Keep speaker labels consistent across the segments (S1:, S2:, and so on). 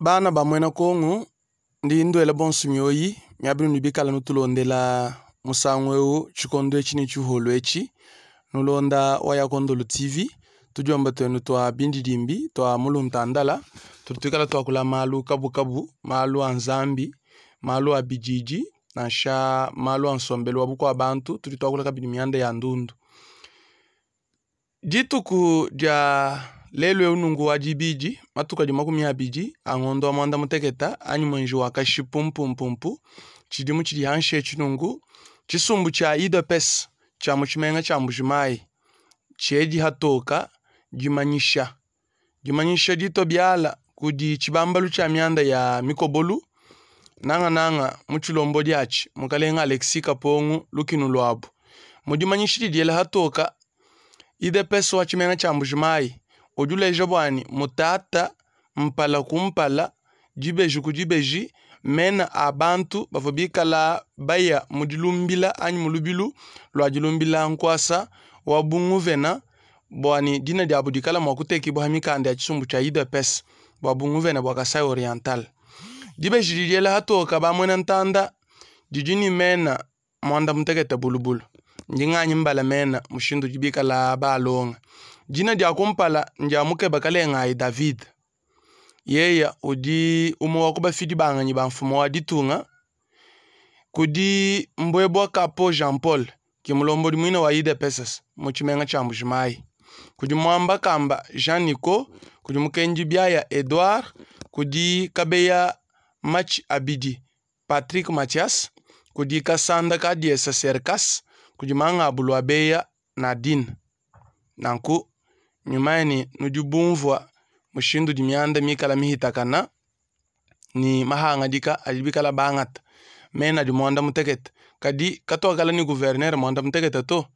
S1: Bana ba muena Kongo, ndi nduela bonso mioyi miaba inudi bikala nutulondela musangu eu tshikondo etshi ne tshiholo etshi nulonda wa ya Kondolo TV tudiomba tuenu tua bindidimbi tua muluntandala tudi tuikala tuakula malu kabukabu malu a nzambi malu a bididi nansha malu a nsombelu wa bukua bantu tudi tuakula kabidi mianda ya ndundu. Dituku dia lelu eu nunku wa dibidi matuku adi 20 a ngondo wa muanda muteketa anyi muenji wa kashipumpumpu tshidimu tshidi hanshi etshi nunku tshisumbu tshia UDPS tshia mu tshimenga tshia Mbuji-Mayi tshiedi hatoka dimanyisha dimanyisha ditua biala kudi tshibambalu tshia mianda ya mikobolu nangananga mu tshilombodi atshi mukalenga Alexis Kapongo lukinu luabu mu dimanyisha didiela hatoka UDPS wa tshimenga tshia Mbuji-Mayi udi uleja buani mutata mpala ku mpala dibeji ku dibeji mena a bantu bavua bikala baya mu dilumbila anyi mu lubilu lua dilumbila nkuasa wa bunguvena buani dina diabu dikala mua kutekibua ha mikanda ya tshisumbu tshia UDPS bua bunguvena bua Kasai Oriental. Dibeji didiela hatoka ba muena ntanda didi ne mena muanda mutekete bulubulu ndi nganyi mbala mena mushindu udi bikala balonga. Dina dia kumpala ndia mukeba Kalengayi David yeya udi umue wa ku bafidi banganyi ba mfumu wa ditunga kudi Mbwebwa Kapo Jean Paul ki mulombodi muine wa UDPS mu tshimenga tshia Mbuji-Mayi kudi Mwamba Kamba Jean Nico kudi Mukendi Biaya Edouard kudi Kabeya Matshi Abidi Patrick Mathias kudi Kasanda Kadiesa Serkas kudi Mangabu Luabeya Nadine. Nanku nyuma ne nudi bumvua mushindu udi mianda mikala mihitakana ni mahangadika adi bikala bangata mena adi muanda mutekete kadi katuakala ni gouverneur muanda mutekete to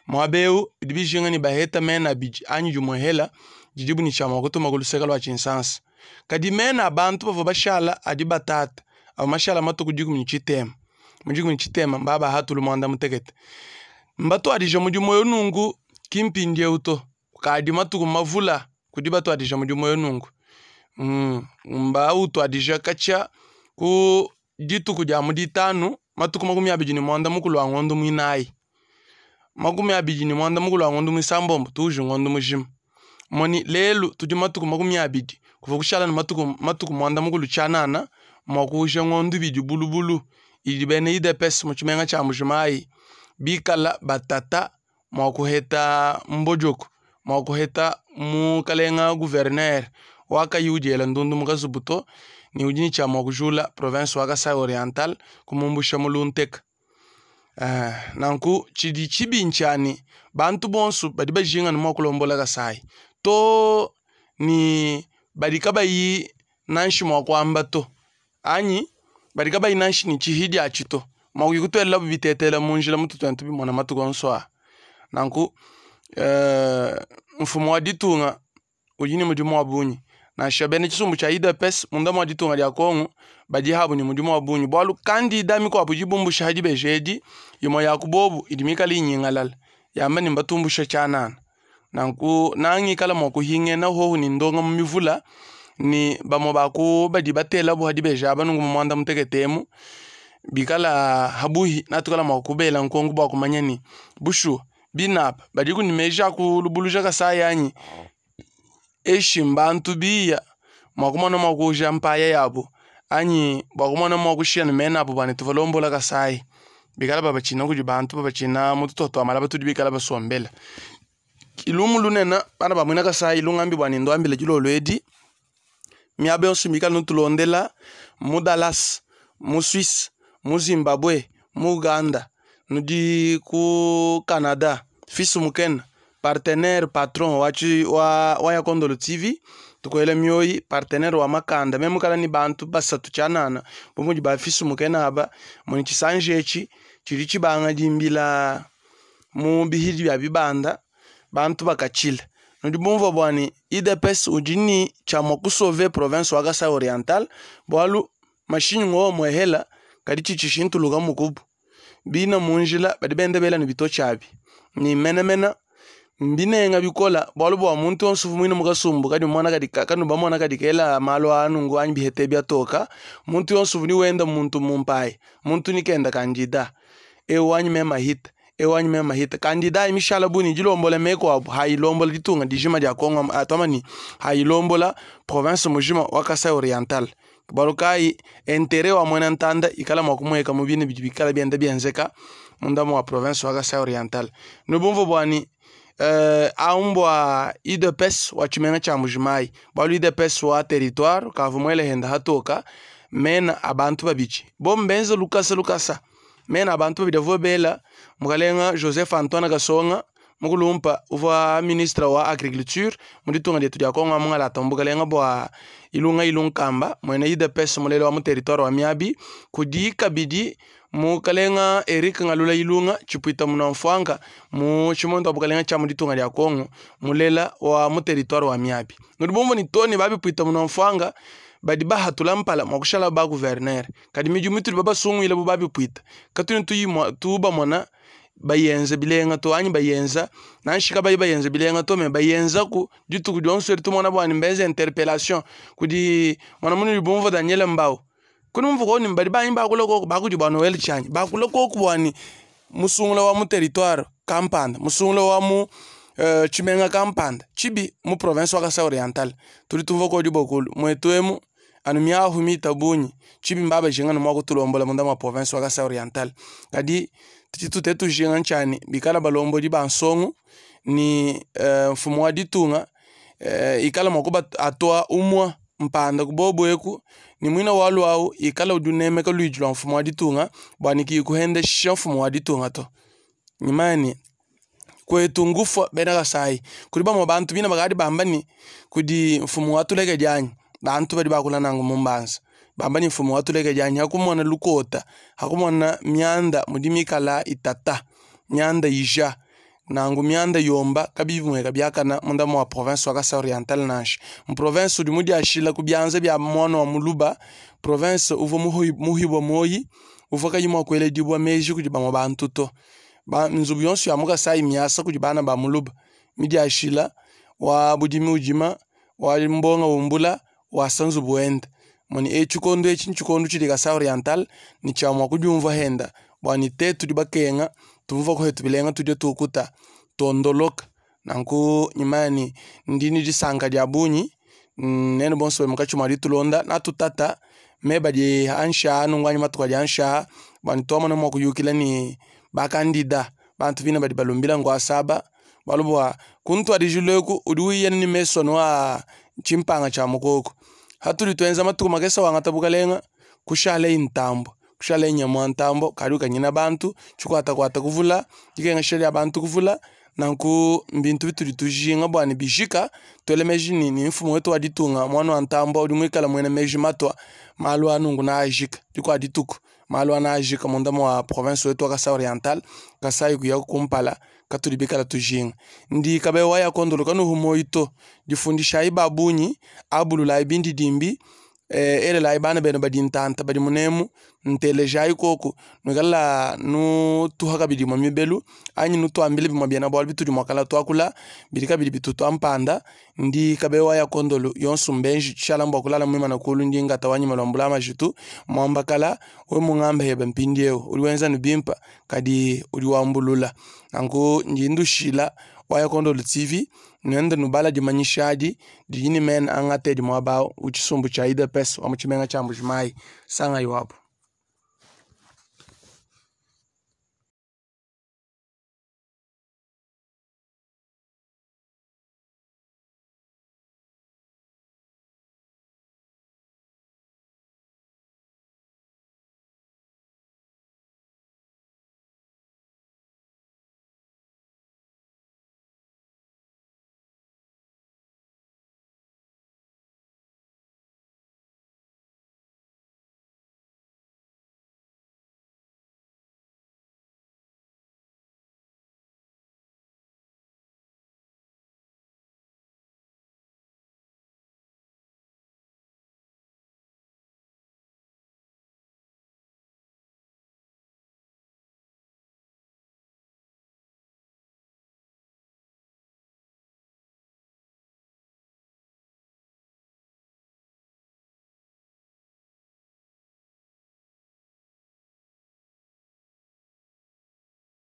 S1: muaba eu bidi bijinga ni baheta mena abidi anyi dimuehela didibu ni tshia mua kutuma ku luseke lua tshinsansa kadi mena a bantu bavua bashala adi batata avua mashala matuku 13 mu 13 mbabahatulu muanda mutekete mbatuadija mudimu eu nunku ki mpindieu to kadi matuku mavula kudi batuadija mudimu eu nunku mbautuadija katshia ku dituku dia mu ditanu matuku 29 a ngondo muinayi 29 a ngondo muisambombo tuji ngondo mujima moni lelu tudi matuku 20 kuvua kushala ne matuku muanda mukulu tshianana mua kuuja ngondo ibidi bulubulu idi bena UDPS mu tshimenga tshia Mbuji-Mayi bikala batata mua kuheta mbodioko mua kuheta mukalenga gouverneur wakayi udiela ndundu mu kazubu to ne udi ne tshia mua kujula province wa Kasai Oriental kumumbusha mu lunteka. Nanku tshidi tshibi ntshiani bantu bonso badi bajinga ne mua kulombola Kasai to ni badi kabayi nanshi mua kuamba to anyi badi kabayi nanshi ne tshihidi atshi to mua kutuelelabu bitetela mu njila mutu tuentu bimona matuku onso a nanku mfumu wa ditunga udi ne mudimu wa bungi nansha bena tshisumbu tshia UDPS munda mua ditunga dia Kongo badi habu ne mudimu wa bungi bualu kandida mikuabu idi bumbusha hadi beje edi imue ya kubobu idi mikale inyingalala yamba ne mbatumbusha tshianana nanku nangikala mua kuhingena hohu ne ndonga mu mivula ni bamue baku badi batela bu hadi beje aba nunku mu muanda mutekete emu bikala habuhi natukala mua kubela nkonko bua kumanya ni bushuwa binapa badiku ne meji a kulubuluja Kasai anyi eshi mbantu biya mua kumona mua kuuja mpaya yabu anyi bua kumona mua kushiya ne mena abu bua ne tuvalombola Kasai bikala babatshina kudi bantu babatshina mu tutoto malaba tudi bikala basombela ilumu lunena bana ba muena Kasai lungambi bua ne nduambila dilolo edi miaba yonso mikala nutulondela mu Dallas mu Suisse mu Zimbabwe mu Uganda nudi ku Canada Fils Mukena partenaire patron wa ya Kondolo TV tukwela mioyi partenaire wa makanda meme kala ni bantu basatu tshianana bu mudi ba Fils Mukena aba muni tshisanje etshi tshidi tshibanga dimbila mu bihidi bia bibanda bantu bakatshila nudi bumvua buani UDPS udi ni tshia mua kusauver province wa Kasai Oriental bualu mashinyi ngowa muehela kadi tshitshishintuluka mukubu bina mu njila badi benda bela ne bito tshiabi ni menemena. Mbinenga bikola bualu bua muntu yonso uvua muine mu kasumbu kadi mumona kadi kanubamona kadi kela malu a nunku anyi biheta biatoka muntu yonso uvua ni wenda muntu mumpayi muntu ni kenda kandida eu wanyi meme mahita eu wanyi meme mahita kandida ayi mishala bunyi dilombola meku abu hayilombola ditunga dijima dia Kongo atwama ni hayilombola province mujima wa Kasai Oriental bualu kayi interet wa muena ntanda ikala mua kumueka mu bine bidi bikala bienda bienzeka munda mua province wa Kasai Oriental nubumvu buani awu mbua UDPS wa tshimenga tshia Mbujimayi bualu UDPS wa territoire kavua muele henda hatoka mena a bantu babidi bo mbenze lukasa lukasa mena a bantu babidi avua bela mukalenga Joseph Antoine Kasonga mukulumpa uvua ministre wa agriculture mu ditunga dietu dia Kongo mungalata mu bukalenga bua Ilunga Ilunkamba muena UDPS mulele wa mu territoire wa Miabi kudi kabidi mukalenga Eric Ngalula Ilunga tshipuita munamfuanka mu tshimondu wa bukalenga tshia mu ditunga dia Kongo mulela wa mu territoire wa Miabi nudi bumvua ni toni babipuita munamfuanka badi bahatula mpala mua kushala ba gouverneur kadi midimu itudi babasunguile bu babipuita katuni tuyimua tubamona bayenza bilenga to anyi bayenza nansha kabayi bayenza bilenga to me bayenzaku dituku dionso edi tumona bua ne mbenze interpellation kudi mwana munudi bumvua Daniel Mbau kuni mumvua koni badi banyi bakula koku bakudi bua Noel Tshianyi bakula koku bua ne musungula wa mu territoire kampanda musungula wa mu tshimenga kampanda tshibi mu province wa Kasai Oriental tudi tumvua kodi bokulu muetu emu anu miahu mita bungi tshibi mbabajinga ne mua kutulombola munda mua province wa Kasai Oriental kadi tudi tute tujinga ntshiani bikala balombodi ba nsongo ni mfumu wa ditunga ikala mua kuba atua umua mpanda ku bobu eku ni muina walu au ikala udi unemeka luidi lua mfumu wa ditunga bua niki kuhendesha mfumu wa ditunga to nyimani kwetu ngufua bena Kasai kudi bamue bantu bina bakadi bamba ni kudi mfumu wa tulekedi anyi bantu badi bakula nangu mumbanza bamba ni mfumu wa tulekedi anyi hakumona lukota hakumona mianda mudi mikala itata mianda ija nangu mianda yomba kabivumweka biakana munda mua province wa Kasai Oriental nansha mu province udi mudiashila ku bianza bia mwana wa muluba province uvua muhibwa moyi uvua kayi mua kueledibwa meji kudi bamue bantu to ba nzubu yonso ya mu Kasai miasa kudi bana ba muluba midiashila wa budimi ujima wa mbonga umbula wasa nzubu wenda moni e tshikondo etshi ntshikondo tshidi Kasai Oriental ni tshia mua kudiumvua henda bua ni te tudi bakenga tumvua kuhetu bilenga tudi tukuta tondoloka nanku nyimani ndi ni disanka dia bungi nenu bonso bali mukatshi mua ditulonda natutata me badi ansha nungu matuku adi ansha bua nituamona mua kuyukila ni bakandida bantu bina badi balumbila ngwa saba bualu bua kuntuadijilu eku udi uya ni mesono wa tshimpanga tshia mukoko hatudi tuenza matuku makesa wangata bukalenga kushala intambo kushala inyama ntambo kadi ukanyina bantu tshikwatakwata kuvula dikengesha dia bantu kuvula nanku mbintu bitudi tujinga bua ne bijika tuele meji ni ni mfumu wetu wa ditunga mwana wa ntambo udi muikala muena meji matwa malu anungu na ajika dikua dituku malu ana ajika munda mua province wetu wa Kasai Oriental Kasai kuya kumpala katudi bikala tujinga ndi kabe waya kondolo kanuhu moyito difundishayi babunyi abululayi bindi dimbi elelayi bana benu badi ntanta badi munemu ntelejayi koku nuikala nutuha kabidi mwa mibelu anyi nutuambile bimua biena bualu bitudi muakala tuakula bidi kabidi bitutua mpanda ndi kabe waya kondolo yonso mbenji tshala mbua kulala muimana kulu ndi ngata wanyima lua mbula majitu muambakala we mungamba hebe mpindieu udi wenza nu bimpa kadi udi wambulula nanku ndi ndushila waya kondolo TV nuende nubala dimanyisha adi didi ni mena angate di muaba utshisumbu tshia UDPS wa mu tshimenga tshia Mbujimayi sanga iwapo.